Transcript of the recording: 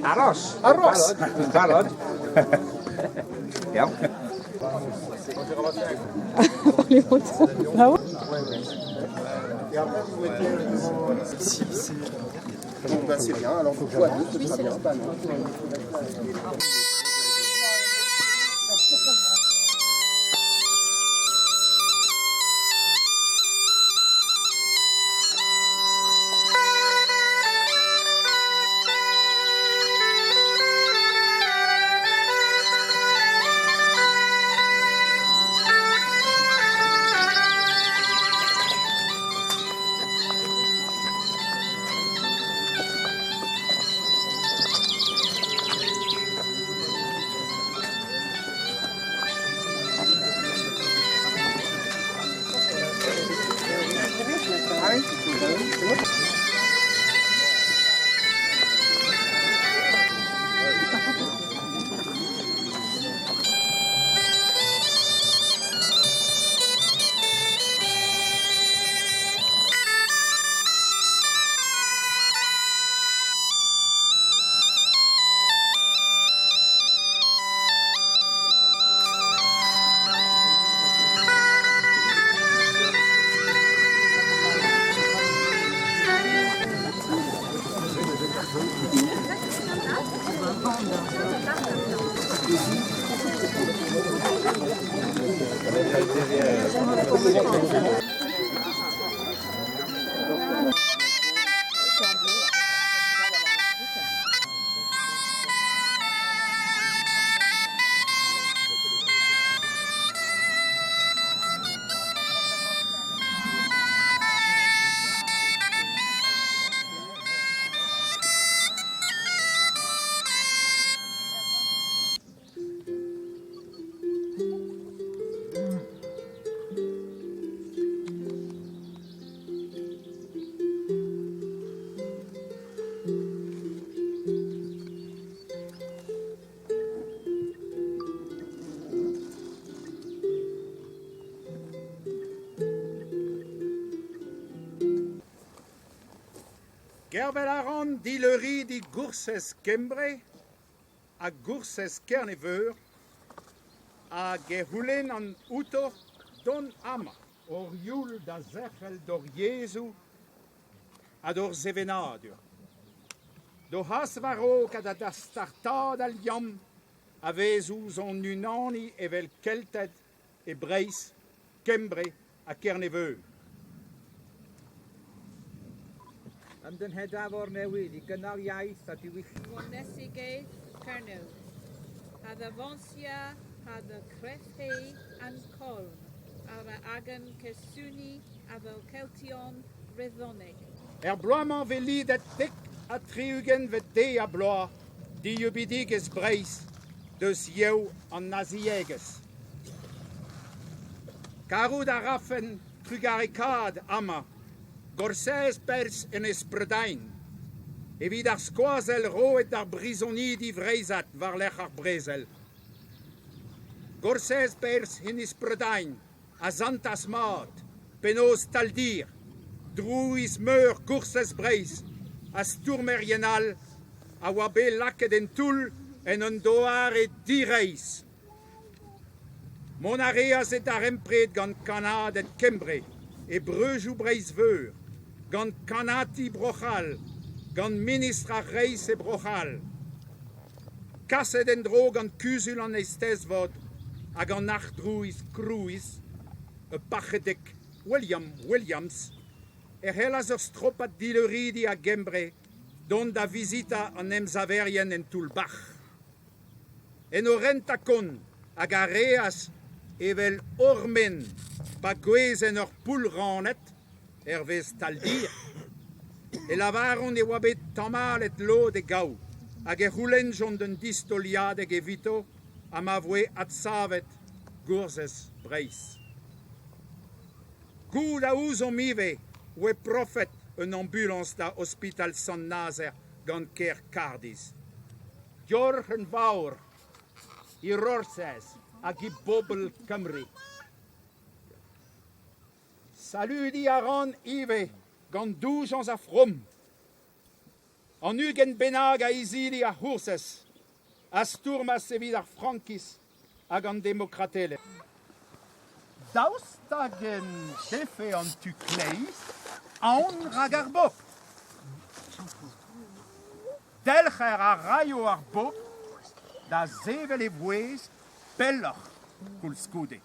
Aros! Aros! Dwi'n barod. Iawn. Gervel a ran dileuridi Goursez Kembre ha Goursez Kerne-Veur hag e c'houlennan outo dont amañ. Hor youl da zerc'hel d'hor yezhoù ha d'hor sevenadur. D'o c'has war-raok ha da startaat al liamm a vez ouzh hon unaniñ evel Kelted e Breizh, Kembre ha Kerne-Veur. Ymdynhedaf o'r newydd i gynnal iaith a diwylliant. Fonesig Kernow. Ha dha vonsia ha dha crefhei an colm, ar a agan Kersuni avel Keltion Brythonig. Er bloaz-mañ 'vez lidet 70vet deiz-ha-bloaz dieubidigezh Breizh deus yev an naziegezh. Karout a rafen trugarekaat amañ Gorsez perzh Enez Brydain evit ar skoazell roet d'ar brizonidi vreizhat war-lerc'h ar brezel. Gorsez perzh Enez Brydain a santas mat penaos Taldir, drouiz meur Goursez Breizh ha stourmerien all a oa bet lakaet en toull en un doare direizh. Mont a reas e darempred gant kannaded Kembre e Breujoù Breizh-Veur, gant kannati Bro-C'hall, gant ministr ar Reizh e Bro-C'hall. Kaset en-dro gant Kuzul an Eisteddfod hag an arc'hdrouiz Krouiz, ur parc'hedeg William Williams, e c'hellas ur stropad dileuridi a Gembre dont da vizitañ an emsaverien en toull-bac'h. En o rentañ-kont hag a reas evel ormen pa gouezh en ur poull rannet, hervez Taldir, e lavaront e oa bet tamallet lod e gaou hag e c'houlennjont un distaoliadeg evito ha ma voe adsavet Gourzhez Breizh. Goût a ouzomp ivez oa profet un ambulañs da ospital Sant-Nazer gant kêr Kardiz. Diolch yn fawr i'r Orsedd hag i bobl Cymru. Saludiñ a ran ivez gant doujañs ha from. An 20 bennak a izili ar C'hoursez a stourmas evit ar frankiz hag an demokratelezh. Daoust hag en defe an tu kleiz aon rak ar bobl? Delc'her a raio ar bobl da sevel e vouezh pelloc'h koulskoude.